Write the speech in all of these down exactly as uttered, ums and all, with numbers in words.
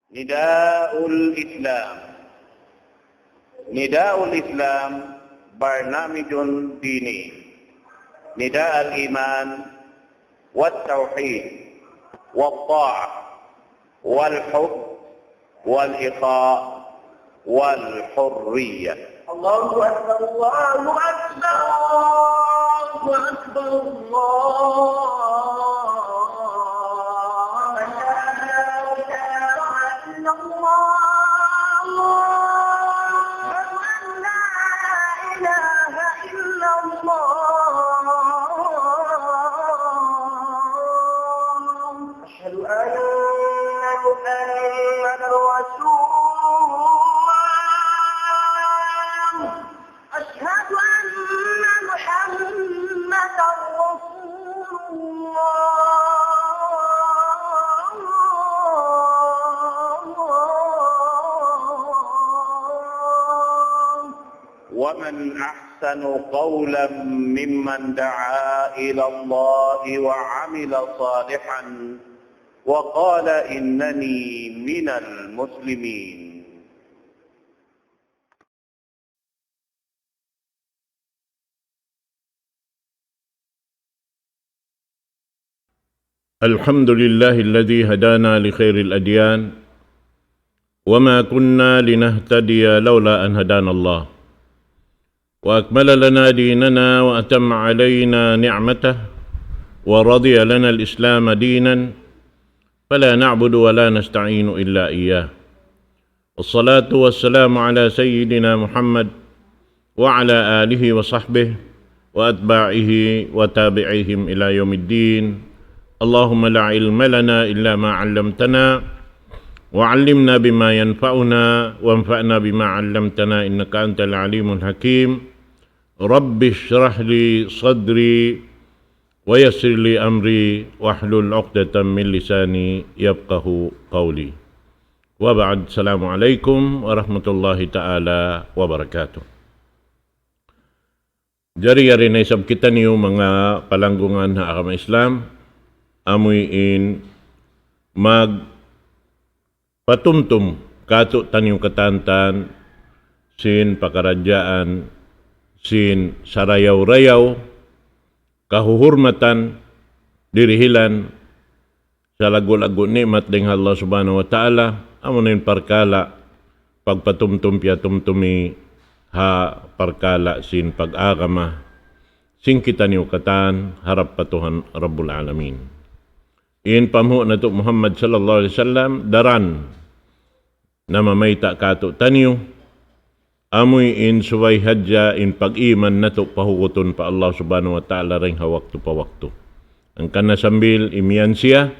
نداء الإسلام. نداء الإسلام برنامج ديني. نداء الإيمان والتوحيد والطاعة والحب والإخاء والحرية. الله أكبر، الله أكبر، الله أكبر، الله أكبر. أشهد أن لا إله إلا الله. أشهد أن لا إله إلا الله. أشهد أن محمدا رسول الله. أشهد أن محمدا رسول الله. ومن أحسن قولا ممن دعا إلى الله وعمل صالحا وقال إنني من المسلمين. الحمد لله الذي هدانا لخير الأديان، وما كنا لنهتدي لولا أن هدانا الله، وأكمل لنا ديننا وأتم علينا نعمته ورضي لنا الإسلام دينا، فلا نعبد ولا نستعين إلا إياه. والصلاة والسلام على سيدنا محمد وعلى آله وصحبه وأتباعه وتابعيهم إلى يوم الدين. اللهم لا علم لنا إلا ما علمتنا، وعلمنا بما ينفعنا، وانفعنا بما علمتنا، إنك أنت العليم الحكيم. رب اشرح لي صدري، ويسر لي أمري، واحلل عقدة من لساني يفقه قولي. وبعد، السلام عليكم ورحمة الله تعالى وبركاته. Jari yari na isab kitaniyu manga palanggungan ha agama Islam, amuin magpatumtum kātu'niyu katan sin pakaradjaan sin sarayaw-rayaw kahuhurmatan, dirihilan, salaggu'-laggu' ni'mat dayn ha Allah Subhanahu wa Ta'ala, amuna in parkala' pagpatumtum piyatumtumi ha parkala' sin pag-agama sin kitaniyu katan harap pa Tuhan Rabbul Alamin. In panghu' natu' Muhammad sallallahu alayhi wasallam daran namamayta' kātu'niyu, amuin subay hadja in pag-iman natu' pahugutun pa Allah Subhanahu wa Ta'ala dayn ha waktu pa waktu. Hangkan na sambil imiyan siya,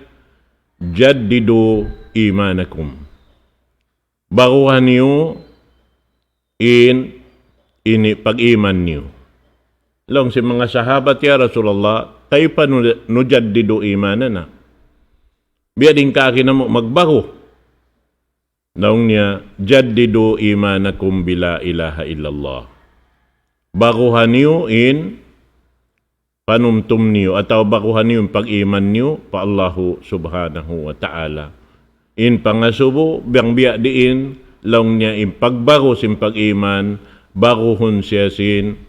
"جددوا إيمانكم." Baguhaniyu in ini pag-iman niyu. Laung sin manga sahabat, "Ya Rasulullah, كيف نجدد إيماننا?" Biya' diin kaagi namu' magbagu? Laung niya, "جددوا إيمانكم بلا إله إلا الله." Baguhaniyu in panumtum niyu, atawa baguhaniyu in pag-iman niyu pa Allahu Subhanahu wa Ta'ala. In pangasubu, bang biya' diin, laung niya in pagbagu sin pag-iman, baguhun siya sin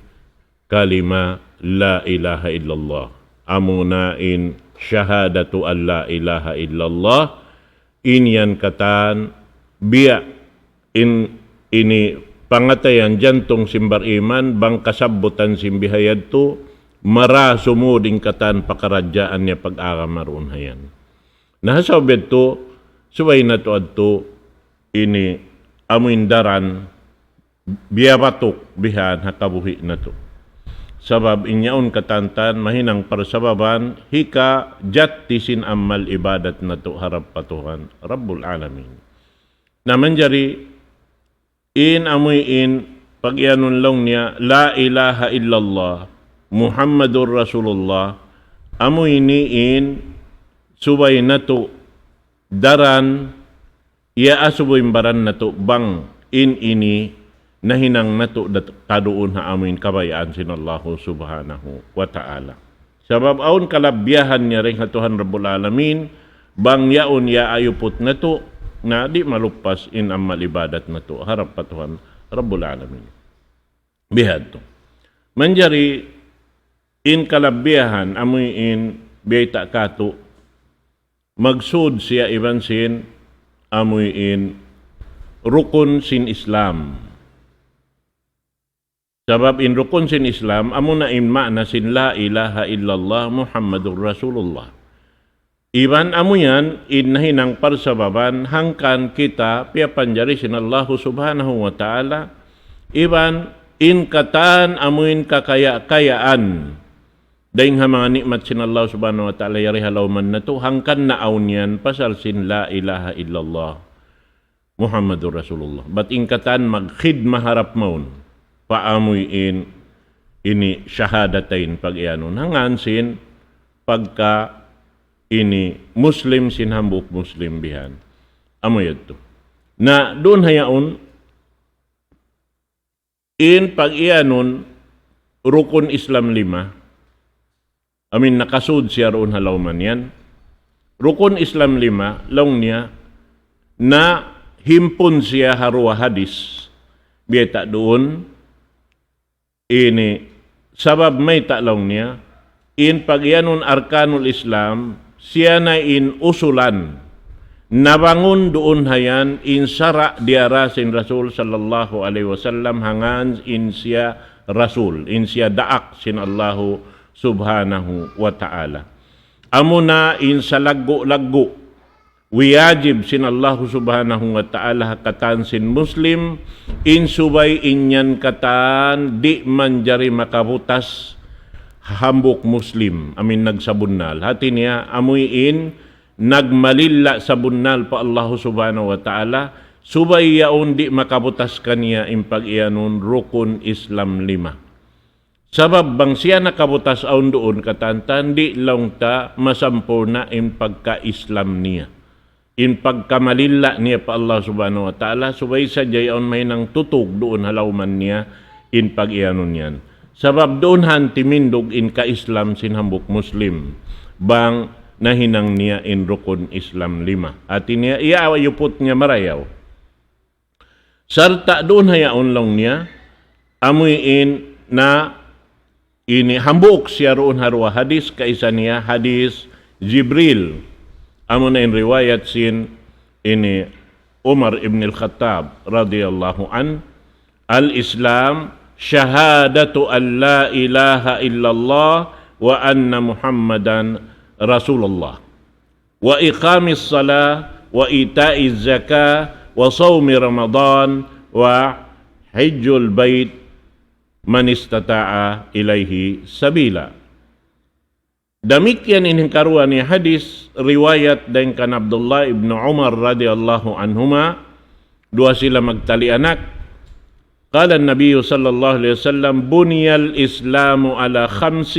kalima la ilaha illallah. Amuna in shahadatu an la ilaha illallah. In yan katan biya' in ini pangatayan jantung sin bar-iman, bang kasabbutan sin bihayadtu, mara sumud in katan pakaradjaan niya pag-agama duun hayan. Na ha sabab yadtu, subay natu' adtu ini amuin daran biya' batuk bihan ha kabuhi' natu'. Sabab in yaun katantan mahinang parsababan hikajatti sin amal ibadat natu' harap pa Tuhan Rabbul Alamin. Na manjari in amuin pag-iyanun laung niya, la ilaha illallah, Muhammadur Rasulullah, amu ini in subay natu' daran, iyaasubu in baran natu' bang in ini nahinang natu' dat-, kaduun ha amuin kabayaan sin Allahu Subhanahu wa Ta'ala. Sabab awn kalabbiyahan niya dayn ha Tuhan Rabbul Alamin, bang yaun iyaayuput natu', Na di' maluppas in amal ibadat natu' harap pa Tuhan Rabbul Alamin. Bihadtu. Manjari in kalabbiyahan amuin biyayta' katu' magsud siya iban sin amuin rukun sin Islam. Sabab in rukun sin Islam, amuna in maana sin la ilaha illallah Muhammadur Rasulullah. Iban amu yan, in nahinang parsababan, hangkan kita piyapanjari sin Allahu Subhanahu wa Ta'ala, iban in katan amuin kakaya-kayaan, dayn ha manga ni'mat sin Allah Subhanahu wa Ta'ala yari ha lawman natu', hangkan na awn yan pasal sin la ilaha illallah Muhammadur Rasulullah. Bat in katan magkhidma harap mawn pa amuin ini shahadatain pag-iyanun. Hangkan sin pagka ini Muslim sin hambuuk Muslim bihan. Amu yadtu. Na duun ha yaun, in pag-iyanun rukun Islam lima, amin nakasud siya duun ha lawman yan. Rukun Islam lima, laung niya, na himpun siya ha duwa hadis. Biyayta' duun, ini, sabab mayta' laung niya, in pag-iyanun arkanul Islam, siya na in usulan. Nabangun duun ha yan in sara' diyara sin Rasul sallallahu alayhi wasallam hangkan in siya Rasul, in siya daak sin Allahu Subhanahu wa Ta'ala. Amuna in salaggu'-laggu' wiyajib sin Allahu Subhanahu wa Ta'ala ha katan sin Muslim, in subay in yan katan di' manjari makabutas hambuuk Muslim, amin nagsabunnal. Hati niya, amuin nagmalilla' sabunnal pa Allahu Subhanahu wa Ta'ala, subay yaun di' makabutas kaniya in pag-iyanun rukun Islam lima. Sabab bang siya nakabutas awn duun katantan, di' laung ta masampurna' in pagka-Islam niya. In pagkamalilla' niya pa Allah Subhanahu wa Ta'ala, subay sadja yaun mahinang tutug duun ha lawman niya in pag-iyanun yan. Sabab duun han timindug in ka-Islam sin hambuuk Muslim. Bang nahinang niya in rukun Islam lima. Hati niya, iyaayuput niya marayaw. Sarta' duun ha yaun laung niya, amuin na ini hambuuk siya duun ha duwa hadis, kaisa niya hadis Jibril. Amuna in riwayat sin ini Umar ibn al-Khattab radiyallahu anhu, الإسلام شهادة أن لا إله إلا الله وأن محمدا رسول الله. وإقام الصلاة وإيتاء الزكاة وصوم رمضان وحج البيت من استطاع إليه سبيلا. Damikkiyan in hikaruwa niya hadis, riwayat dayn kan Abdullah ibn Umar radiyallahu anhuma, duwa sila magtali anak. قال النبي صلى الله عليه وسلم: بني الإسلام على خمس،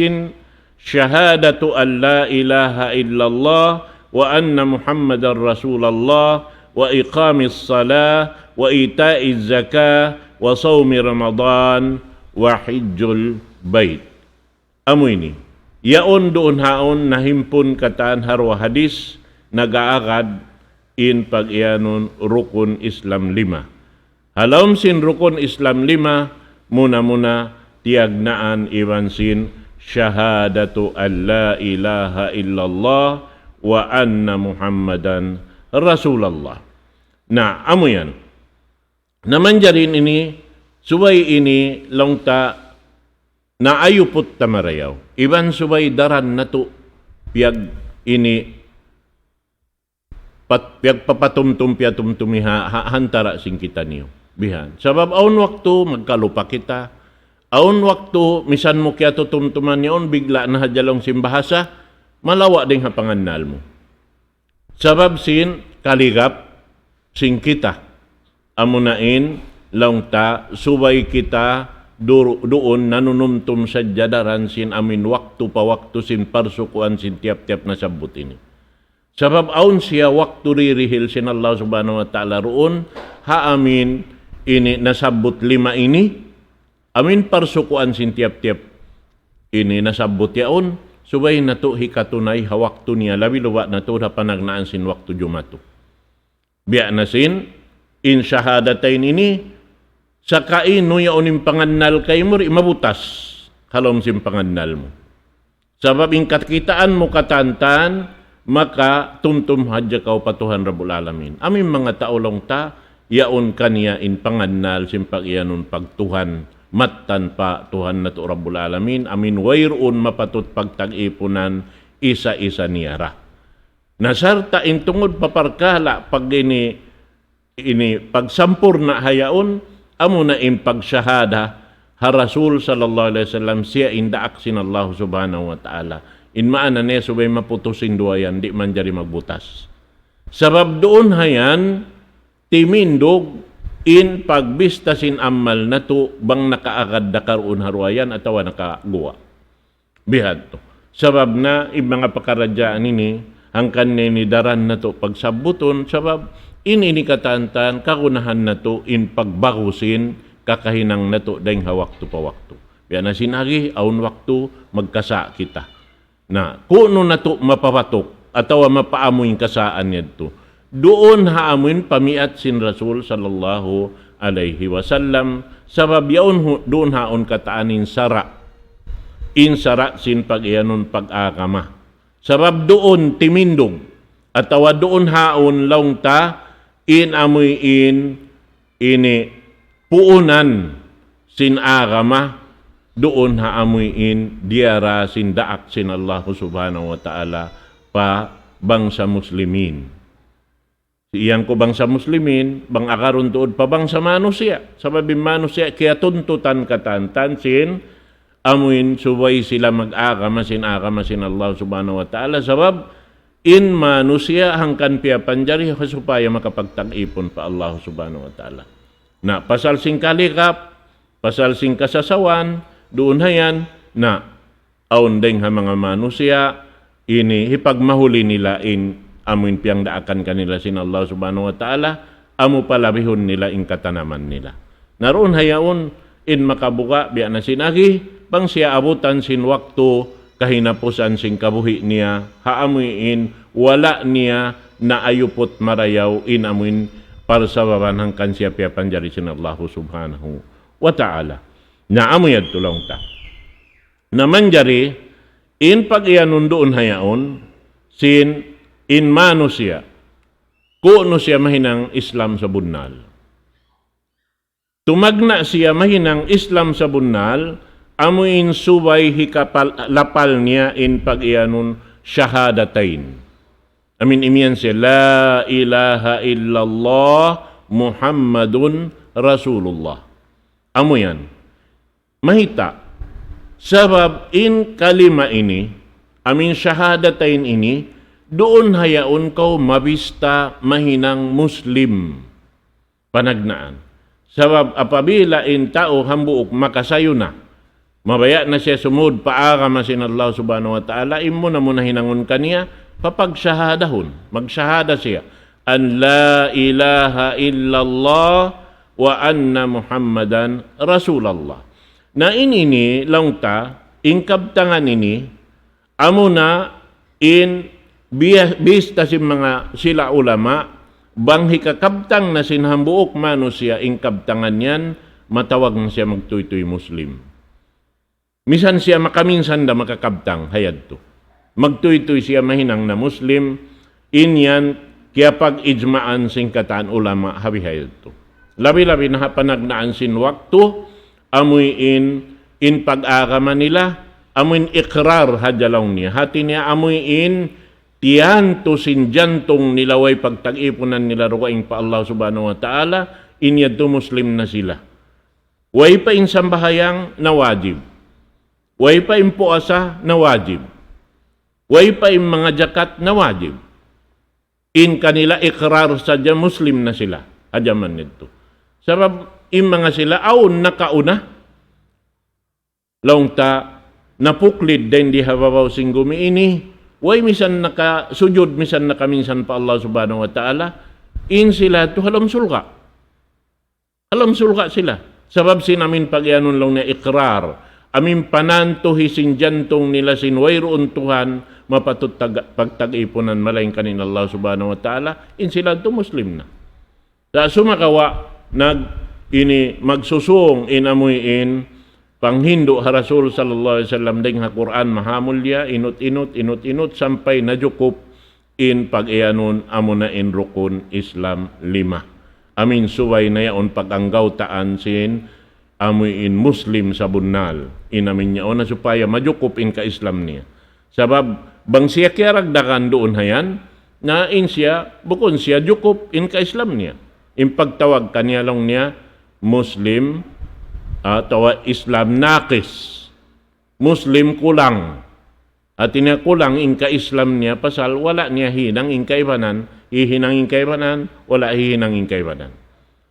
شهادة أن لا إله إلا الله وأن محمدا رسول الله وإقام الصلاة وإيتاء الزكاة وصوم رمضان وحج البيت. Amu ini. Yaun duun haun nahimpun katan ha duwa hadis nag-aagad in pag-iyanun rukun Islam lima. Ha lawm sin rukun Islam lima, muna-muna tiyagnaan iban sin شهادة أن لا إله إلا الله وأن محمدا رسول الله. Na, amu yan. Na manjari ini, subay ini laung ta naayuput ta marayaw. Iban subay daran natu' piyag ini pat-, piyagpapatumtum piyatumtumi ha, ha, ha antara' sin kitaniyu. Bihan. Sabab awn waktu magkalupa kita. Awn waktu misan mu kiyatutumtuman yaun bigla' na hadja laung sin bahasa, malawa' dayn ha pangannal mu. Sabab sin kaligap sin kita. Amuna in laung ta subay kita dur-, duun nanunumtum sadja daran sin amin waktu pa waktu sin parsukuan sin tiyap-tiyap nasabbut ini. Sabab awn siya waktu dirihil sin Allah Subhanahu wa Ta'ala duun ha amin ini nasabbut lima ini, amin parsukuan sin tiyap-tiyap ini nasabbut yaun, subay natu' hikatunay ha waktu niya, labi-labi na tuud ha panagnaan sin waktu jumatu. Biya' na sin, in shahadatain ini, sakainu yaun in pangannal kaymu, di' mabutas ha lawm sin pangannal mu. Sabab in kakitaan mu katantan, makatumtum hadja kaw pa Tuhan Rabbul Alamin. Amu in manga tau laung ta, yaun kaniya in pangannal sin pag-iyanun pagtuhan, mattan pa Tuhan natu' Rabbul Alamin, amu in wayruun mapatut pagtag-ipunan isa-isa niya ra. Na sarta' in tungud pa parkala' pag ini, ini pagsampurna' ha yaun, amu na in pagshahada ha Rasul sallallahu alayhi wasallam, siya in daak sin Allah subhanahu wa ta'ala. In maana niya subay maputus in duwa yan, di' manjari magbutas. Sabab duun ha yan, timindug in pagbista sin amal natu' bang nakaagad da karuun ha duwa yan atawa nakaguwa'. Bihadtu. Sabab na in manga pakaradjaan ini, hangkan na ini daran natu' pagsabbutun, sabab in ini katantan, kagunahan natu' in pagbagu sin kakahinang natu' dayng ha waktu pa waktu. Biya' na sin agi, awn waktu, magkasa' kita. Na, kunu' natu' mapabatuk, atawa mapaamu in kasaan yadtu. Duun ha amu in pamiat sin Rasul sallallahu alayhi wasallam, sabab yaun hu-, duun ha yaun katān in sara'. In sara' sin pag-iyanun pag-agama. Sabab duun timindug, atawa duun ha yaun laung ta, in amuin ini puunan sin agama duun ha amuin diyara sin daak sin Allah subhanahu wa ta'ala pa bangsa muslimin. Iyan ku bangsa muslimin, bang agarun tuud pa bangsa manusiya'. Sabab in manusiya' kiyatuntutan katantan sin amuin subay sila mag-agama sin agama sin Allah subhanahu wa ta'ala. Sabab in manusiya' hangkan piyapanjari supaya makapagtag-ipun pa Allah subhanahu wa ta'ala. Na, pasal sin kalikap, pasal sin kasasawan, duun ha yan, na, awn dayng ha manga manusiya', ini hipagmahuli nila in amuin piyangdaakan kanila sin Allah subhanahu wa ta'ala, amu palabihun nila in katanaman nila. Na duun ha yaun, in makabuga' biya' na sin agi, bang siya abutan sin waktu kahinapusan sin kabuhi' niya, ha amuin wala' niya naayuput marayaw in amuin parsababan hangkan siya piyapanjari sin Allah subhanahu wa ta'ala. Na amu yadtu laung ta. Na manjari, in pag-iyanun duun ha yaun, sin in manusiya', kunu' siya mahinang Islam sabunnal. Tumagna' siya mahinang Islam sabunnal, amuin subay hikapal-, lapal niya in pag-iyanun shahadatain. Amuin imiyan siya, لا إله إلا الله محمد رسول الله. Amu yan. Mayta'? Sabab in kalima ini, amuin shahadatain ini, duun ha yaun kaw mabista mahinang Muslim. Panagnaan. Sabab apabila in tau hambuuk makasayu na, mabaya' na siya sumud pa agama sin Allah subhanahu wa ta'ala, in muna-muna hinangun kaniya, papagshahadahun, magshahada siya, أن لا إله إلا الله وأن محمدا رسول الله. Na in ini, laung ta, in kabtangan ini, amuna in biya-, bista sin manga sila ulama, bang hikakabtang na sin hambuuk manusiya' in kabtangan yan, matawag na siya magtuytuy Muslim. Misan siya makaminsan da makakabtang ha yadtu. Magtuytuy siya mahinang na Muslim, in yan kiyapag-ijma'an sin katān ulama ha bihayadtu. Labi-labi na ha panagnaan sin waktu, amuin in pag-agama nila, amuin iqrar hadja laung niya. Hāti niya amuin tiyantu sin jantung nila way pagtag-ipunan nila dugaing pa Allah subhanahu wa ta'ala, in yadtu Muslim na sila. Way pa in sambahayang na wajib. Way pa in puasa na wajib. Way pa in manga jakat na wajib. In kanila iqrar sadja Muslim na sila. Ha jaman yadtu. Sabab in manga sila awn nakauna. Laung ta napuklid dayn di ha babaw sin gumi ini. Way misan nakasujud, misan nakaminsan pa Allah subhanahu wa ta'ala. In sila tu ha lawm surga'. Ha lawm surga' sila. Sabab sin amuin pag-iyanun laung niya iqrar. Amuin panantuhi sin jantung nila sin wayruun Tuhan mapatut tag-, pagtag-ipunan malaingkan in Allah subhanahu wa ta'ala, in sila tu Muslim na. Sa' sumagawa' nag-, ini magsusung in amuin panghindu' ha Rasul sallallahu alayhi wasallam dayng ha Qur'an mahamulya, inut-inut, inut-inut, sampay najukup in pag-iyanun amuna in rukun Islam lima. Amuin subay na yaun pag-anggawtaan sin amuin Muslim sabunnal. In amuin yaun na supaya majukup in ka-Islam niya. Sabab bang siya kiyaragdagan duun hayan, na in siya, bukun siya jukup in ka-Islam niya. In pagtawag kaniya laung niya Muslim, atawa Islam naqis. Muslim kulang. Hati niya kulang in ka-Islam niya pasal wala' niya hinang in kaibanan, hihinang in kaibanan, wala' hihinang in kaibanan.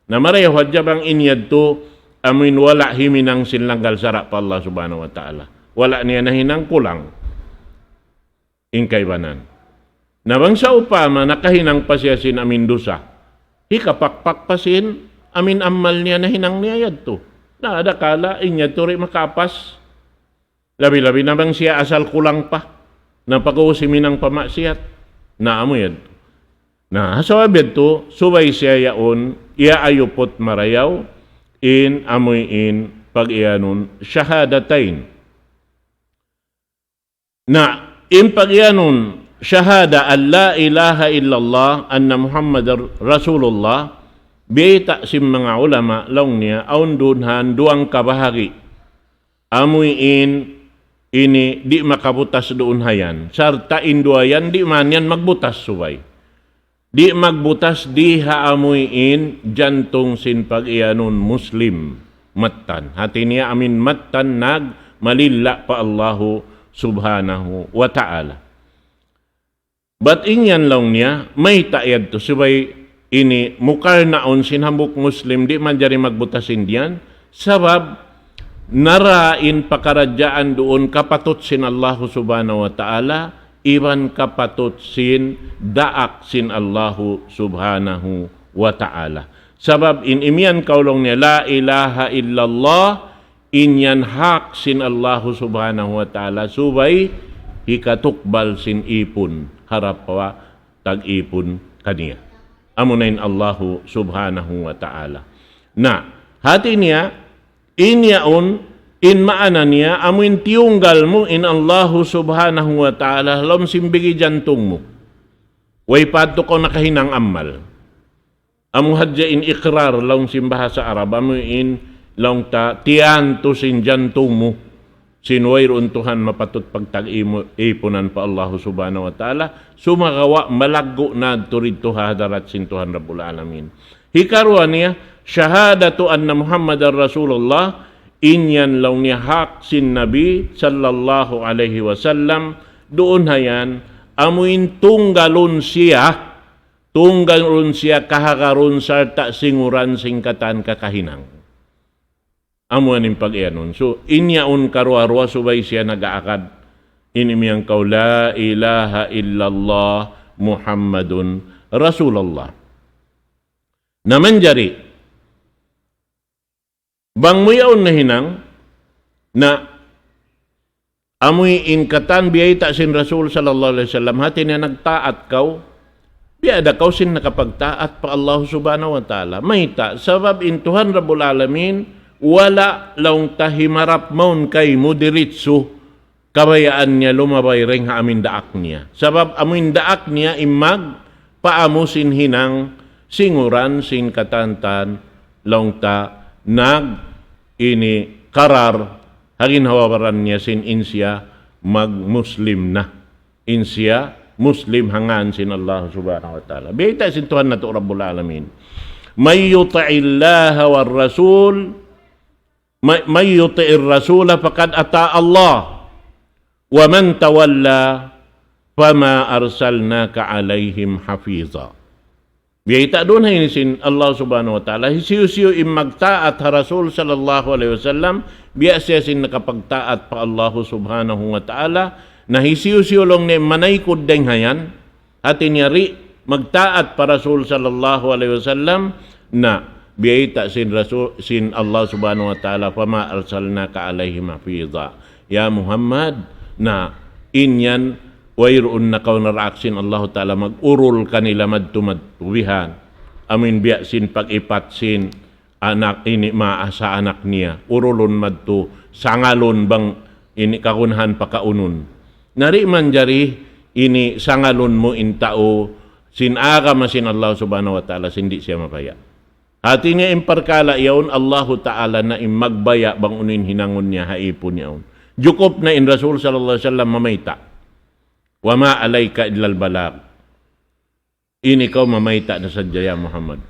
Na marayaw hadja bang in yadtu amuin wala' himinang sin langgal sara' pa Allah Subhanahu wa Ta'ala. Wala' niya nahinang, kulang in kaibanan. Na bang sawpama nakahinang pa siya sin amuin dusa, hikapakpak pa sin amuin amal niya nahinang niya yadtu. Na adakala in yadtu di' makaapas. Labi-labi na bang siya asal kulang pa. Na pag-ubus himinang pa maksiat. Na amu yan. Na, ha sabab yadtu, subay siya yaun, iyaayuput marayaw, in amuin pag-iyanun shahadatain. Na, in pag-iyanun shahada an la ilaha illallah anna Muhammadar Rasulullah, biyayta' sin manga ulama, laung niya, awn duun han duwang kabahagi'. Amuin ini di' makabutas duun hayan. Sarta' in duwa yan di' man yan magbutas subay. Di' magbutas di ha amuin jantung sin pag-iyanun Muslim. Mattan. Hati niya amuin mattan nagmalilla pa Allahu Subhanahu wa Ta'ala. Bat in yan laung niya, mayta' yadtu subay ini mukarnaun sin hambuuk Muslim, di' manjari magbutas in yan. Sabab, nara in pakaradjaan duun kapatut sin Allahu Subhanahu wa Ta'ala, iban kapatut sin daak sin Allahu Subhanahu wa Ta'ala. Sabab in imiyan kaw laung niya, la ilaha illallah, in yan hak sin Allahu Subhanahu wa Ta'ala, subay hikatukbal sin ipun, harap pa tag-ipun kaniya. Amuna in Allahu Subhanahu wa Ta'ala. Na, hati niya, in yaun, in maana niya, amuin tiyunggal mu in Allahu Subhanahu wa Ta'ala, ha lawm sin bigi jantung mu. Way pa yadtu kaw nakahinang amal. Amu hadja in iqrar laung sin bahasa Arab, amuin laung ta tiyan tu sin jantung mu, sin wayruun Tuhan mapatut pagtag-imu-, ipunan pa Allahu Subhanahu wa Ta'ala, sumagawa' malaggu' na turid tu ha hadarat sin Tuhan Rabbul Alamin. Hikaruwa niya, shahadatu anna Muhammadar Rasulullah, in yan laung niya hak sin Nabi sallallahu alayhi wasallam, duun hayan, amuin tunggalun siya, tunggalun siya kahagarun sarta' singuran sin katan kakahinang. Amu yan in pag-iyanun. So, in yaun karuwa-ruwa subay siya nag-aakad. In imiyan kaw, la ilaha illallah Muhammadun Rasulullah. Na manjari, bang mu yaun nahinang, na amuin katan biyayta' sin Rasul sallallahu alayhi wasallam, hati niya nagtaat kaw, biya' da kaw sin nakapagtaat pa Allah Subhanahu wa Ta'ala. Mayta', sabab in Tuhan Rabbul Alamin, wala' laung ta himarap mawn kaymu diritsu, kabayaan niya lumabay dayng ha amuin daak niya. Sabab amuin daak niya in magpaamu sin hinang singuran sin katantan laung ta nag ini karar ha ginhawa-baran niya sin in siya mag-Muslim na. In siya Muslim ha ngan sin Allah Subhanahu wa Ta'ala. Biyayta' sin Tuhan natu' Rabbul Alamin. من يطع الله والرسول، من، من يطع الرسول فقد أطاع الله، ومن تولى فما أرسلناك عليهم حفيظا. Biyayta' duun ha ini sin Allah Subhanahu wa Ta'ala, hisiyu-siyu in magtaat ha Rasul sallallahu alayhi wasallam, biya' siya sin nakapagtaat pa Allah Subhanahu wa Ta'ala, na hisiyu-siyu laung niya manaykud dayng ha yan, hati niya di' magtaat pa Rasul sallallahu alayhi wasallam, na biyayta' sin Rasul, sin Allah Subhanahu wa Ta'ala, فما أرسلناك عليهم حفيظا. Ya Muhammad, na in yan wayruun na kaw naraak sin Allahu Ta'ala mag-urul kanila madtu-madtu bihan. amin biya' sin pag-ipat sin anak ini, maasa anak niya. Urulun madtu, sangalun bang ini kagunahan pakaunun. Na di' manjari ini sangalun mu in tau sin agama sin Allah Subhanahu wa Ta'ala sin di' siya mabaya'. Hati niya in parkala' yaun Allahu Ta'ala na in magbaya' bang unu in hinangun niya ha ipun yaun. Jukup na in Rasul sallallahu alayhi wasallam mamayta'. وما عليك إلا البلاغ. In ikaw mamayta' na sadja ya Muhammad.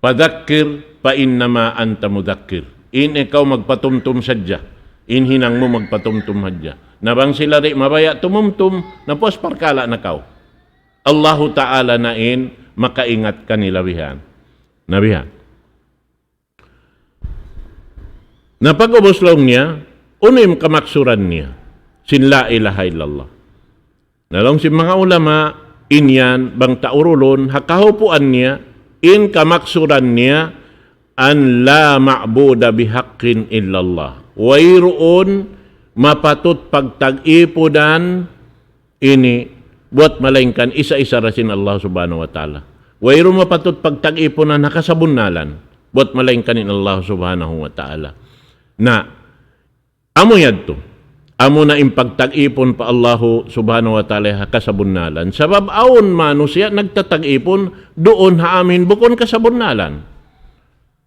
فذكر فإنما أنت مذكر. In ikaw magpatumtum sadja. In hinang mu magpatumtum sadja. Na bang sila di' mabaya' tumumtum, na puas parkala' na kaw. Allahu Ta'ala na in makaingat kanila bihan. Na bihan. Na pag-ubus laung niya, unu in kamaksuran niya sin la ilaha illallah. Na laung sin manga ulama, in yan, bang ta urulun, ha kahupuan niya, in kamaksuran niya, أن لا معبود بحق إلا الله. Wayruun mapatut pagtag-ipunan ini buat malaingkan isa-isa da sin Allah Subhanahu wa Ta'ala. Wayruun mapatut pagtag-ipunan ha kasabunnalan buat malaingkan in Allah Subhanahu wa Ta'ala. Na, amu yadtu. Amu na in pagtag-ipun pa Allahu Subhanahu wa Ta'ala ha kasabunnalan. Sabab awn manusiya' nagtatag-ipun duun ha amin bukun kasabunnalan.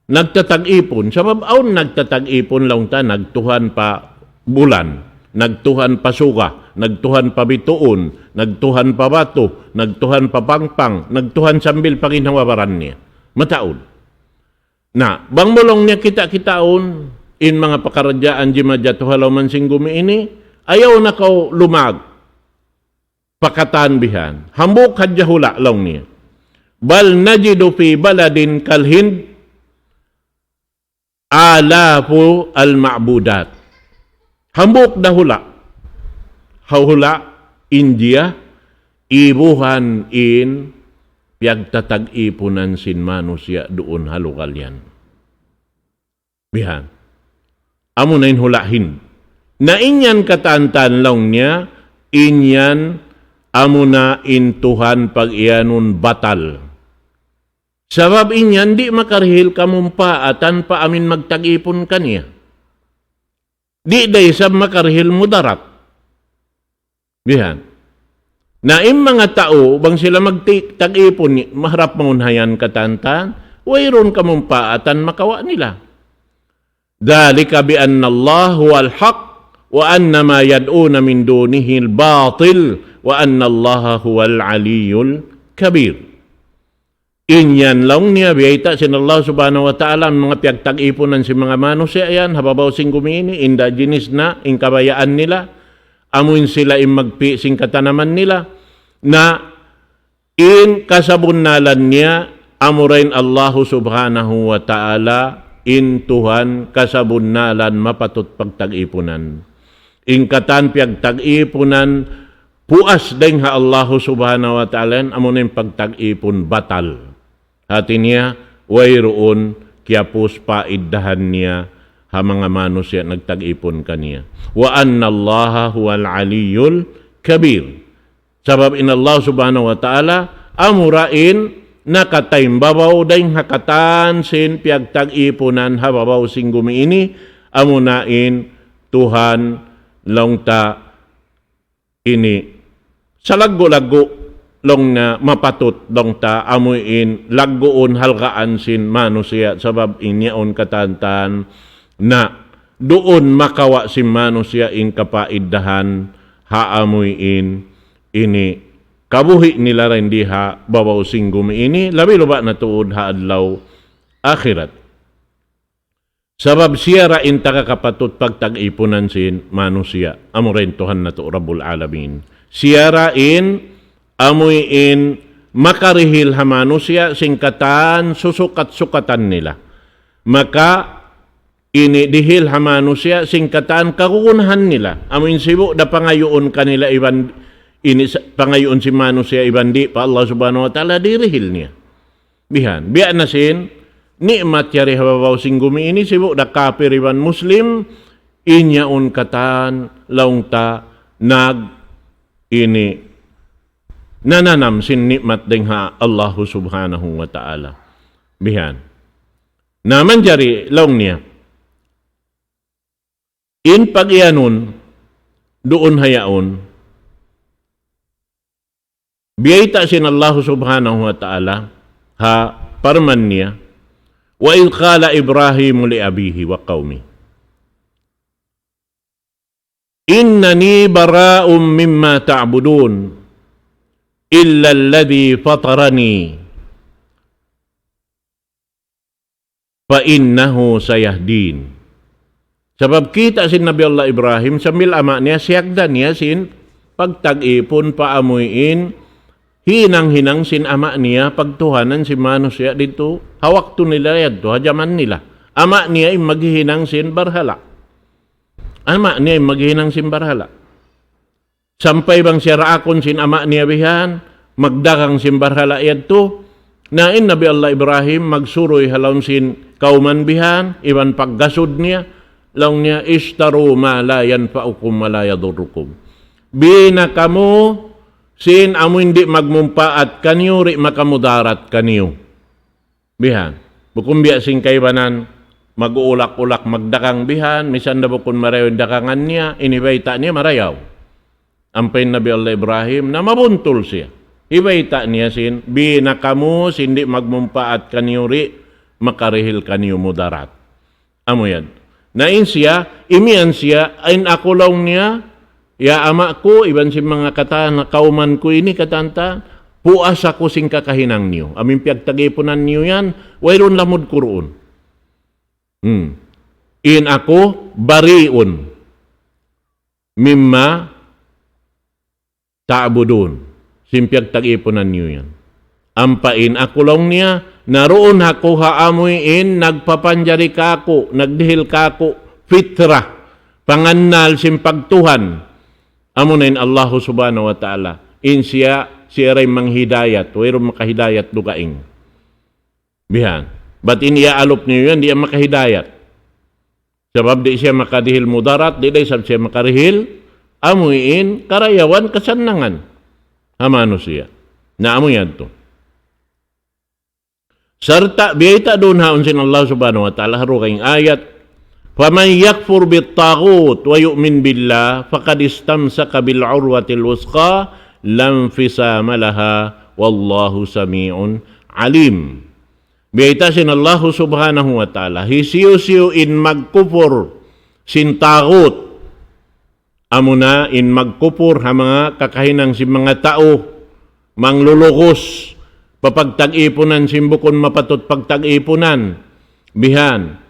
Nagtatag-ipun. Sabab awn nagtatag-ipun laung ta, nagtuhan pa bulan, nagtuhan pa suga, nagtuhan pa bituun, nagtuhan pa batu, nagtuhan pa pangpang, nagtuhan sambil pa ginhawa-baran niya. Mataud. Na, bang mu laung niya kita-kitaun, in manga pakaradjaan jimajatu ha lawm sin gumi ini, ayaw na kaw lumag. Pa katan bihan. Hambuuk hadja hula' laung niya. بل نجد في بلد كالهند آلاف المعبودات. Hambuuk da hula'. Ha hula' India, ibuhan in piyagtatag-ipunan sin manusiya' duun ha lugal yan. Bihan. Amu na in hula' Hind. Na in yan katan-katan laung niya, in yan amu na in Tuhan pag-iyanun batal. Sabab in yan di' makarihil kamumpaatan pa amin magtag-ipun kaniya. Di' da isab makarihil mudarat. Bihan. Na in manga tau, bang sila magti-, tag-ipun, maharap mawn ha yan katan-katan, wayruun kamumpaatan makawa' nila. ذلك بأن الله هو الحق وأن ما يدعون من دونه الباطل وأن الله هو العلي الكبير. In yan laung niya, biyayta' sin Allah Subhanahu wa Ta'ala, in manga piyagtag-ipunan sin manga manusiya' yan, ha babaw sin gumi ini, in da jinis na, in kabayaan nila, amu in sila in magpi' sin katanaman nila, na in kasabunnalan niya, amu ra in Allahu Subhanahu wa Ta'ala, in Tuhan kasabunnalan mapatut pagtag-ipunan. In katan piyagtag-ipunan, puas dayn ha Allahu Subhanahu wa Ta'ala yan, amu na in pagtag-ipun batal. Hati niya, wayruun kiyapus paiddahan niya ha manga manusiya' nagtag-ipun kaniya. وأن الله هو العلي الكبير. Sabab in Allah Subhanahu wa Ta'ala, amu ra in nakataymbabaw dayn ha katan sin piyagtag-ipunan ha babaw sin gumi ini, amu na in Tuhan laung ta ini salaggu'-laggu' laung niya mapatut laung ta amu in lagguun halgaan sin manusiya' sabab in yaun katan-katan na duun makawa' sin manusiya' in kapaiddahan ha amu in ini kabuhi' nila dayn di ha babaw sin gumi ini labi luba' na tuud ha adlaw akhirat. Sabab siya ra in taga kapatut pagtag-ipunan sin manusiya'. Amu ra in Tuhan natu' Rabbul Alamin. Siya ra in amuin makarihil ha manusiya' sin katan susukat-sukatan nila. Maka ini dihil ha manusiya' sin katan kagunahan nila. Amuin sibu' da pangayuun kanila iban ini sa-, pangayuun sin manusiya' iban di' pa Allah Subhanahu wa Ta'ala dirihil niya. Bihan. Biya' na sin ni'mat yari ha babaw sin gumi ini sibu' da kapir iban Muslim, in yaun katan laung ta nag ini nananam sin ni'mat dayn ha Allahu Subhanahu wa Ta'ala. Bihan. Na manjari laung niya, in pag-iyanun, duun ha yaun, biyayta' sin Allahu Subhanahu wa Ta'ala, ha parman niya, وإذ قال إبراهيم لأبيه وقومه إنني براء مما تعبدون إلا الذي فطرني فإنه سيهدين. Sabab kita' sin Nabi Allah Ibrahim, sambil ama' niya, siyagda niya sin pagtag-ipun pa amuin hinang-hinang sin ama' niya, pagtuhanan sin manusiya' didtu. Ha waktu nila yadtu, ha jaman nila. Ama' niya in maghihinang sin barhala'. Ama' niya in maghihinang sin barhala'. Sampay bang siya raakun sin ama' niya bihan, magdagang sin barhala' yadtu. Na in Nabi Allah Ibrahim magsuruy ha lawm sin kawman bihan, iban paggasud niya, laung niya, اشتروا ما لا ينفعكم ولا يضركم. Bina kamu sin amu in di' magmumpaat kaniyu, di' makamudarat kaniyu. Bihan. Bukun biya' sin kaibanan, mag-uulak-ulak magdagang bihan, misan da bukun marayaw in dagangan niya, in hibayta' niya marayaw. Ampa in Nabi Allah Ibrahim, na mabuntul siya. Hibayta' niya sin, bina kamu, sin di' magmumpaat kaniyu di', makarihil kaniyu mudarat. Amu yan. Na in siya, imiyan siya, in aku laung niya, ya ama' ku, iban sin manga katan, kawman ku ini katan ta, puas aku sin kakahinang niyu. Amu in piyagtag-ipunan niyu yan, wayruun lamud ku duun. Hmm. In aku, bari'un mimma ta'budun. Sin piyagtag-ipunan niyu yan. Ampa in aku laung niya, na duun aku ha amuin nagpapanjari kaku', nagdihil kaku', fitrah, pangannal sin pagtuhan. Amuna in Allahu Subhanahu wa Ta'ala. In siya, siya da in manghidayat, wayruun makahidayat dugaing. Bihan. Bat in iyaalup niyu yan, di' yan makahidayat. Sabab di' siya makadihil mudarat, di' da isab siya makarihil, amuin karayawan kasannangan ha manusiya'. Na amu yadtu. Sarta' biyayta' duun ha yaun sin Allah Subhanahu wa Ta'ala ha dugaing ayat, فمن يكفر بالطاغوت ويؤمن بالله فقد استمسك بالعروة الوثقى لا انفصام لها والله سميع عليم. Biyayta' sin Allahu Subhanahu wa Ta'ala, hisiyu-siyu in magkupur sin tagut, amuna in magkupur ha manga kakahinang sin manga tau, manglulugus, pa pagtag-ipunan sin bukun mapatut pagtag-ipunan, bihan.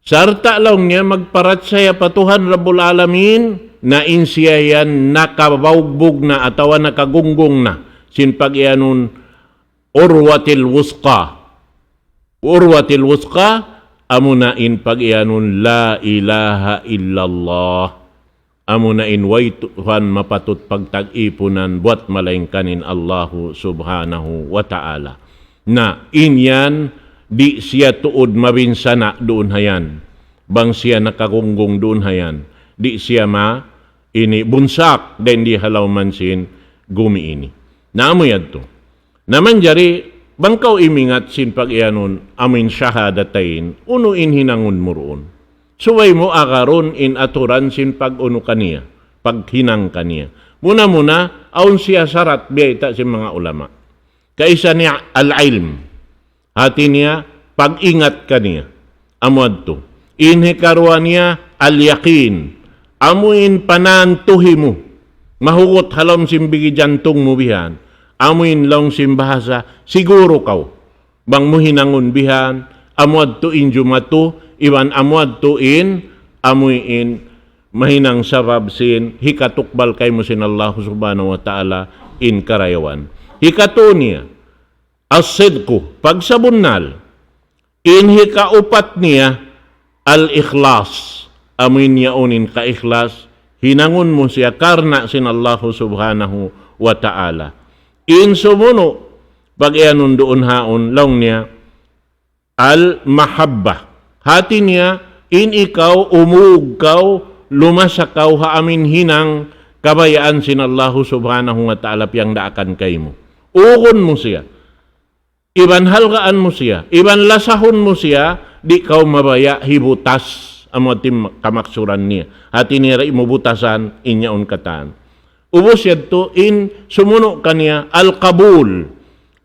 Sarta' laung niya magparachaya pa Tuhan Rabbul Alamin, na in siya yan nakabaugbug na atawa nakagunggung na sin pag-iyanun urwatil wusqa. Urwatil wusqa, amuna in pag-iyanun la ilaha illallah. Amuna in way Tuhan mapatut pagtag-ipunan buwat malaingkan in Allahu Subhanahu wa Ta'ala. Na, in yan, di' siya tuud mabinsana' duun ha yan. Bang siya nakagunggung duun ha yan, di' siya ma-, ini bunsak dayn di ha lawm sin gumi ini. Na amu yadtu. Na manjari, bang kaw imingat sin pag-iyanun, amuin shahadatain, unu in hinangun mu duun. Subay mu agarun in aturan sin pag-unu kaniya, paghinang kaniya. Muna-muna, awn siya sarat biyayta' sin manga ulama. Kaisa niya al-ilm. Hati niya, pag-ingat kaniya. Amu yadtu. In hikaruwa niya, al-yaqin. Amuin panantuhi mu. Mahugut ha lawm sin bigi jantung mu bihan. Amuin laung sin bahasa, siguru kaw. Bang mu hinangun bihan, amu yadtu in jumatu, iban amu yadtu in, amuin mahinang sabab sin, hikatukbal kaymu sin Allah Subhanahu wa Ta'ala in karayawan. Hikatu niya, as-sidqu, pagsabunnal. In hikaupat niya, al-ikhlas. Amuin yaun in kaikhlas, hinangun mu siya karna' sin Allahu Subhanahu wa Ta'ala. In sumunu', pag-iyanun duun ha yaun, laung niya, al-mahabbah. Hati niya, in ikaw, umug kaw, lumasa kaw ha amuin hinang, kabayaan sin Allahu Subhanahu wa Ta'ala piyangdaakan kaymu. Ugun mu siya. Iban halgaan mu siya. Iban lasahun mu siya, di' kaw mabaya' hibutas amu tim kamaksuran niya. Hati niya ra imubutasan, in yaun katan. Ubus yadtu in sumunu' kaniya al-qabul.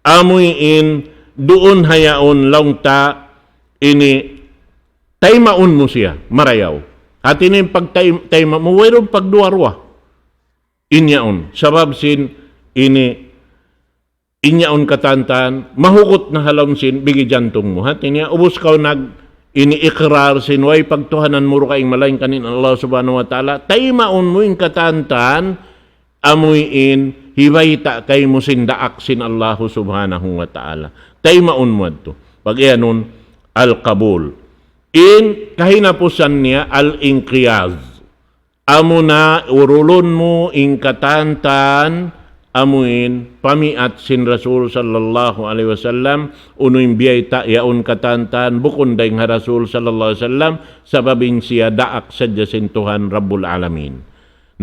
Amu in duun ha yaun laung ta ini taymaun mu siya, marayaw. Hati niya pag tay-, tayma mu, wayruun pagduwa-ruwa. In yaun. Sabab sin ini in yaun katantan, mahugut na ha lawm sin bigi jantung mu. Hati niya, ubus kaw nag ini ikrar sin way pagtuhanan mura kaing malaingkan in Allah Subhanahu wa Ta'ala, taymaun mu in katantan, amu in hibayta' kaymu sin daak sin Allah Subhanahu wa Ta'ala. Taymaun mu adtu. Pag-iyanun, al-qabul. In kahinapusan niya, al-inqiyaz. Amu na urulun mu in katantan, amu in pamiat sin Rasul sallallahu alayhi wasallam, unu in biyayta' yaun katantan, bukun dayng ha Rasul sallallahu alayhi wasallam, sabab in siya daak sadja sin Tuhan Rabbul Alamin.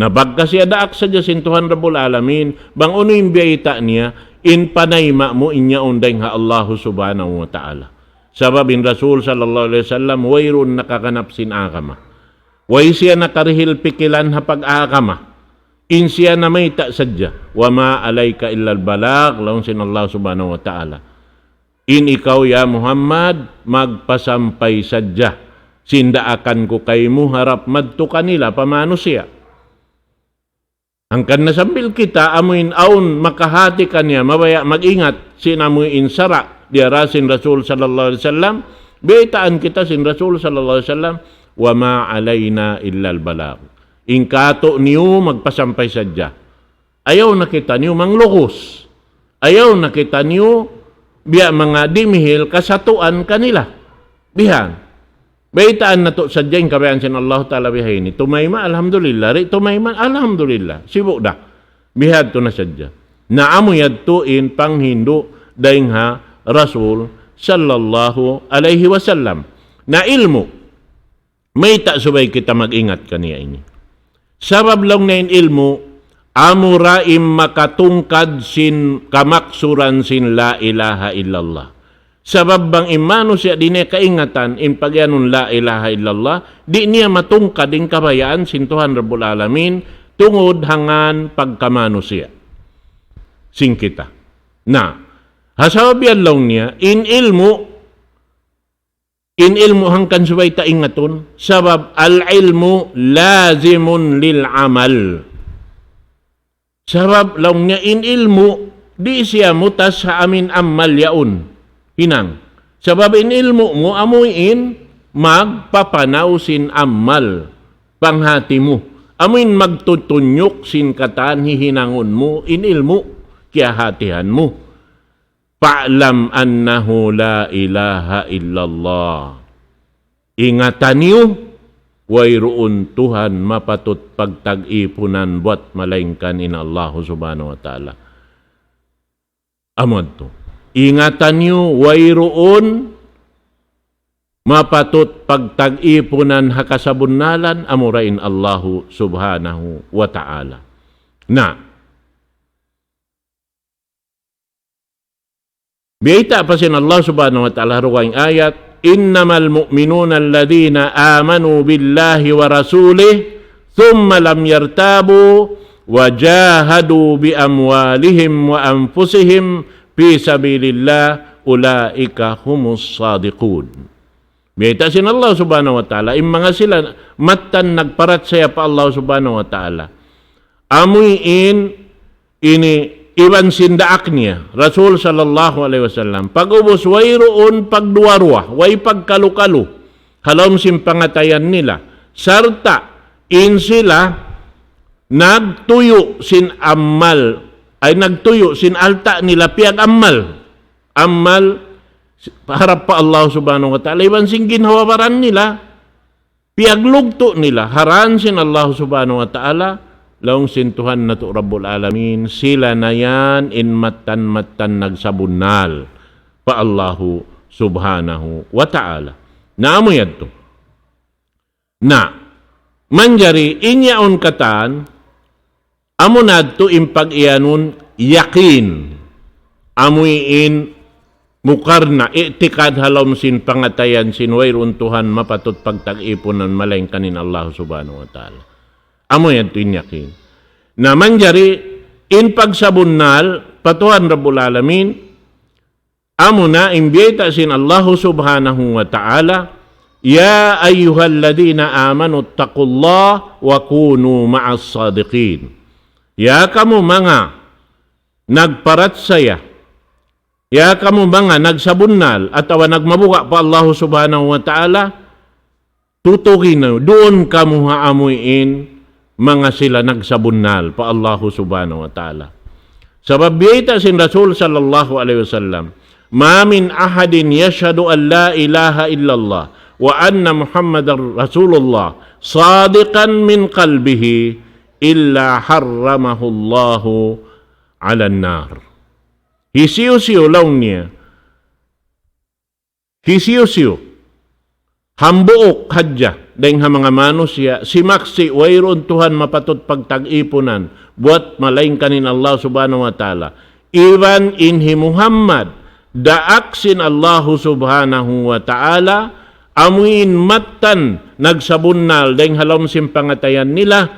Na pagka siya daak sadja sin Tuhan Rabbul Alamin, bang unu in biyayta' niya, in panayma mu in yaun dayng ha Allahu Subhanahu wa Ta'ala. Sabab in Rasul sallallahu alayhi wasallam, wayruun nakaganap sin agama. Way siya nakarihil pikilan ha pag-agama. In siya namayta' sadja. وما عليك إلا البلاغ, laung sin Allah Subhanahu wa Ta'ala. In ikaw, ya Muhammad, magpasampay sadja. Sin daakan ku kaymu harap madtu kanila pa manusiya'. Hangkan na sambil kita, amu in awn makahati kaniya, mabaya' mag-ingat, sin amu in sara', diyara sin Rasul sallallahu alayhi wasallam, baytaan kita sin Rasul sallallahu alayhi wasallam, وما علينا إلا البلاغ. In katu' niyu magpasampay sadja. Ayaw na kitaniyu manglugus. Ayaw na kitaniyu biya' manga dimihil kasatuan kanila. Bihan. Baytaan natu' sadja in kabayaan sin Allah Ta'ala bihaini. Tumayma', alhamdulillah. Di' tumayma', alhamdulillah. Sibu' da. Bihadtu na sadja. Na amu yadtu in panghindu' dayng ha Rasul sallallahu alayhi wasallam. Na ilmu'. Mayta' subay kita mag-ingat kaniya ini. Sabab laung niya in ilmu', amura in makatungkad sin kamaksuran sin la ilaha illallah. Sabab bang in manusiya' di' niya kaingatan in pagiyanun la ilaha illallah, di' niya matungkad in kabayaan sin Tuhan Rabbul Alamin, tungud ha ngan pagkamanusiya'. Sin kita. Na, ha sabab yan laung niya, in ilmu', in ilmu' hangkan subay ta ingatun, sabab العلم لازم للعمل. Sabab laung niya in ilmu', di' siya mutas ha amin amal yaun. Hinang. Sabab in ilmu' mu amu in magpapanaw sin amal panghati mu. Amu in magtutunyuk sin katan hihinangun mu in ilmu' kiyahatihan mu. فاعلم أنه لا إله إلا الله. Ingata niyu, wayruun Tuhan mapatut pagtag-ipunan buwat malaingkan in Allahu Subhanahu wa Ta'ala. Amu yadtu. Ingata niyu, wayruun mapatut pagtag-ipunan ha kasabunnalan, amura in Allahu Subhanahu wa Ta'ala. Na, biyayta' pa sin Allah Subhanahu wa Ta'ala ha dugaing ayat, إنما المؤمنون الذين آمنوا بالله ورسوله ثم لم يرتابوا وجاهدوا بأموالهم وأنفسهم في سبيل الله أولئك هم الصادقون. Biyayta' sin Allah Subhanahu wa Ta'ala, in manga sila mattan nagparachaya pa Allah Subhanahu wa Ta'ala. Amu in ini iban sin daak niya, Rasul sallallahu alayhi wasallam. Pag'ubus wayruun pagduwa-ruwa, way pagkalu-kalu, ha lawm sin pangatayan nila. Sarta' in sila nagtuyu' sin amal, ay nagtuyu' sin alta' nila piyag-amal. Amal harap pa Allah Subhanahu wa Ta'ala. Iban sin ginhawa-baran nila, piyaglugtu' nila ha dān sin Allah Subhanahu wa Ta'ala, laung sin Tuhan natu' Rabbul Alamin, sila na yan in mattan-mattan nagsabunnal pa Allahu Subhanahu wa Ta'ala. Na amu yadtu. Na, manjari in yaun katan, Amu na yadtu in pag-iyanun yakin. Amu in mukarna, i'tikad ha lawm sin pangatayan sin wayruun Tuhan mapatut pagtag-ipunan malaingkan in Allah Subhanahu wa Ta'ala. Amu yadtu in yakin. Na manjari in pagsabunnal pa Tuhan Rabbul Alamin, amu na in biyayta' sin Allah Subhanahu wa Ta'ala, يا أيها الذين آمنوا اتقوا الله وكونوا مع الصادقين. Ya kamu manga nagparachaya, ya kamu manga nagsabunnal atawa nagmabuga' pa Allah Subhanahu wa Ta'ala, tutuki na, duun kamu ha amuin manga sila nagsabunnal pa Allahu Subhanahu wa Ta'ala. Sabab biyayta' sin Rasul sallallahu alayhi wasallam, ما من أحد يشهد أن لا إله إلا الله وأن محمدا رسول الله صادقا من قلبه إلا حرمه الله على النار. Hisiyu-siyu laung niya, hisiyu-siyu, hambuuk hadja dayn ha manga manusiya', simaksi' wayruun Tuhan mapatut pagtag-ipunan buwat malaingkan in Allah Subhanahu wa Ta'ala, iban in hi Muhammad daak sin Allah Subhanahu wa Ta'ala, amuin mattan nagsabunnal dayn ha lawm sin pangatayan nila,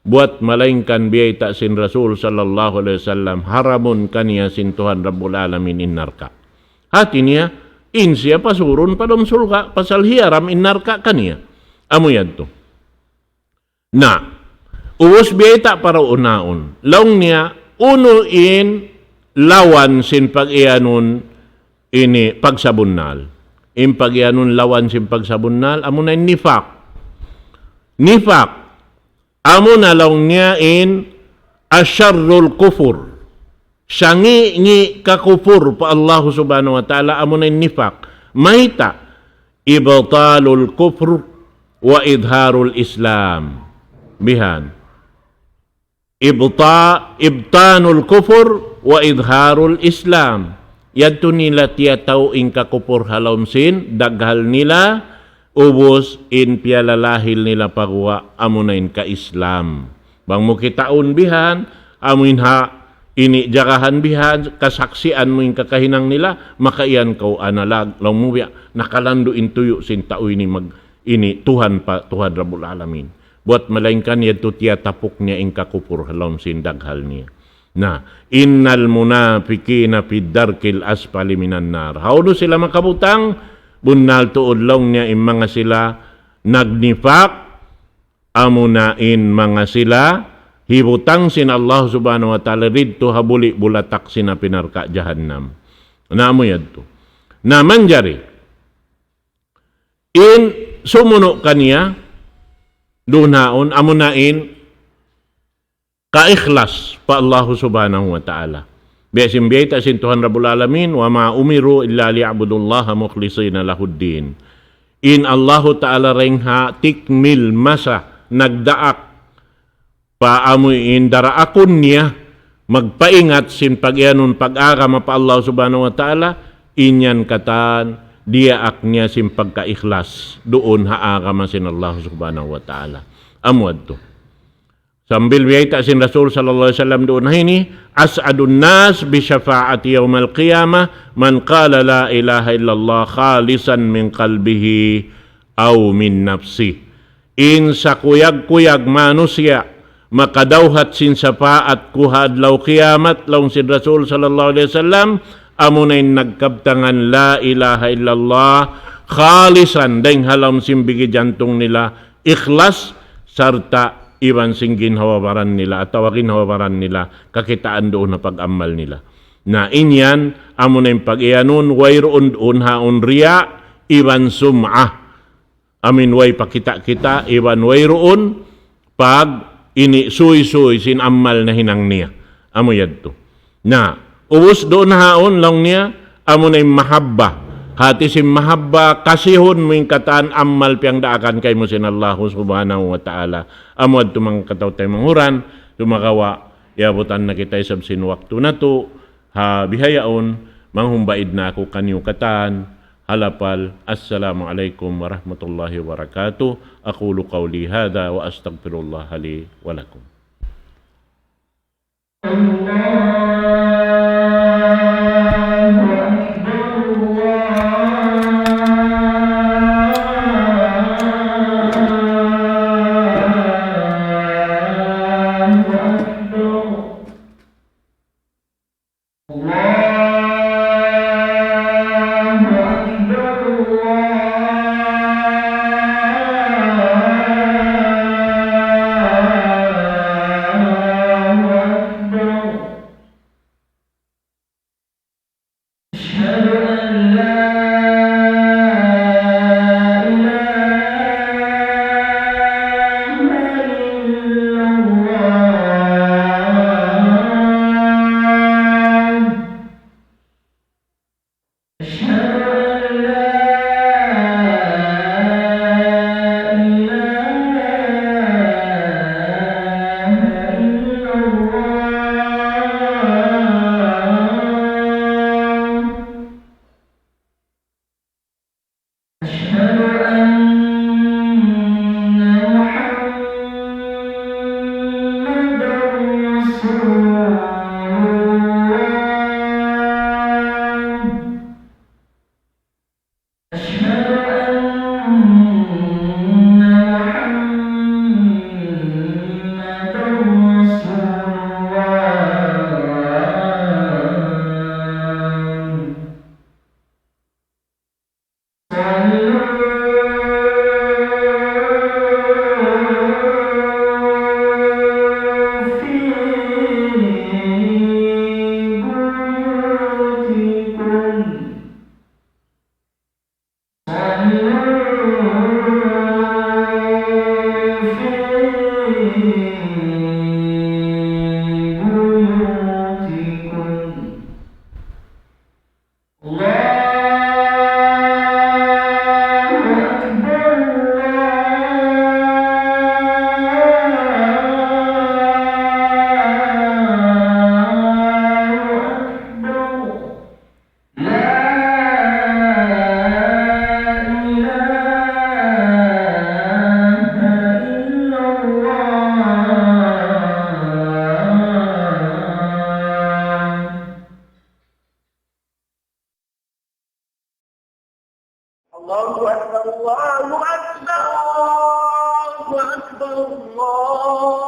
buwat malaingkan biyayta' sin Rasul sallallahu alayhi wasallam, haramun kaniya sin Tuhan Rabbul Alamin in narka'. Hati niya, in siya pasurun pa lawm surga', pasal hiyaram in narka' kaniya. Amu yadtu. Na, ubus biyayta' pa duun haun. Laung niya, unu in lawan sin pag-iyanun ini pagsabunnal. In pag-iyanun lawan sin pagsabunnal, amu na in nifak. Nifak. Amu na laung niya in أشر الكفر. Sangi'-ngi' kakupur pa Allah Subhanahu wa Ta'ala, amu na in nifak. Mayta'? إبطال الكفر وإظهار الإسلام. Bihan. إبطا-، إبطان الكفر وإظهار الإسلام. Yadtu nila tiyatau in kakupur ha lawm sin daghal nila, ubus in piyalalahil nila pa guwa' amu na in ka-Islam. Bang mu kitaun bihan, amu in ha ini jagahan bihan, kasaksian mu in kakahinang nila, maka iyan kaw analag, laung mu biya', nakalandu' in tuyu' sin tau ini mag-, ini Tuhan pa, Tuhan Rabbul Alamin. Buwat malaingkan yadtu tiyatapuk niya in kakupur ha lawm sin daghal niya. Na, إن المنافقين في الدرك الأسفل من النار. Hawnu sila makabutang, bunnal tuud laung niya in manga sila nagnifak, amu na in manga sila hibutang sin Allah Subhanahu wa Ta'ala didtu ha buli' bulatak sin api narka' jahannam. Na amu yadtu. Na manjari, in sumunu' kaniya, duun haun, amu na in kaikhlas pa Allah Subhanahu wa Ta'ala. Biya' sin biyayta' sin Tuhan Rabbul Alamin, وما أمروا إلا ليعبدوا الله مخلصين له الدين. In Allahu Ta'ala dayn ha tikmil masa nagdaak pa amu in daraakun niya, magpaingat sin pag-iyanun pag-agama pa Allah Subhanahu wa Ta'ala, in yan katan diyaak niya sin pagkaikhlas duun ha agama sin Allah Subhanahu wa Ta'ala. Amu yadtu. Sambil biyayta' sin Rasul sallallahu alayhi wasallam duun ha ini, أسعد الناس بشفاعتي يوم القيامة من قال لا إله إلا الله خالصا من قلبه أو من نفسه. In sakuyag-kuyag manusiya' makadawhat sin sapaat ku ha adlaw kiyamat, laung sin Rasul sallallahu alayhi wasallam, amu na in nagkabtangan la ilaha illallah, khalisan, dayn ha lawm sin bigi jantung nila, ikhlas, sarta' iban sin ginhawa-baran nila, atawa ginhawa-baran nila, kakitaan duun ha pag-amal nila. Na in yan, amu na in pag-iyanun, wayruun duun haun riya', iban sum'ah. Amu in way pakita'-kita', iban wayruun pag-ini suysuy sin amal nahinang niya. Amu yadtu. Na, ubus duun haun laung niya, amu na in mahabba. Hati sin mahabba, kasihun mu in katan amal piyangdaakan kaymu sin Allahu Subhanahu wa Ta'ala. Amu yadtu manga kataw-taymanghuran, sumagawa', iyabutan na kita isab sin waktu natu', ha bihaun, manghumbaid na aku kaniyu katan, ha lapal, Assalamu alaykum warahmatullahi wabarakatuh. أقول قولي هذا وأستغفر الله لي ولكم. الله أكبر، الله أكبر، الله أكبر، الله أكبر. أشهد أن لا إله إلا الله. أشهد أن لا إله إلا الله. أشهد أن محمدا رسول الله. أشهد أن محمدا رسول الله. صلوا في بيوتكم. صلوا في بيوتكم. الله أكبر، الله أكبر. لا إله إلا الله. الله أكبر، الله أكبر، الله أكبر، الله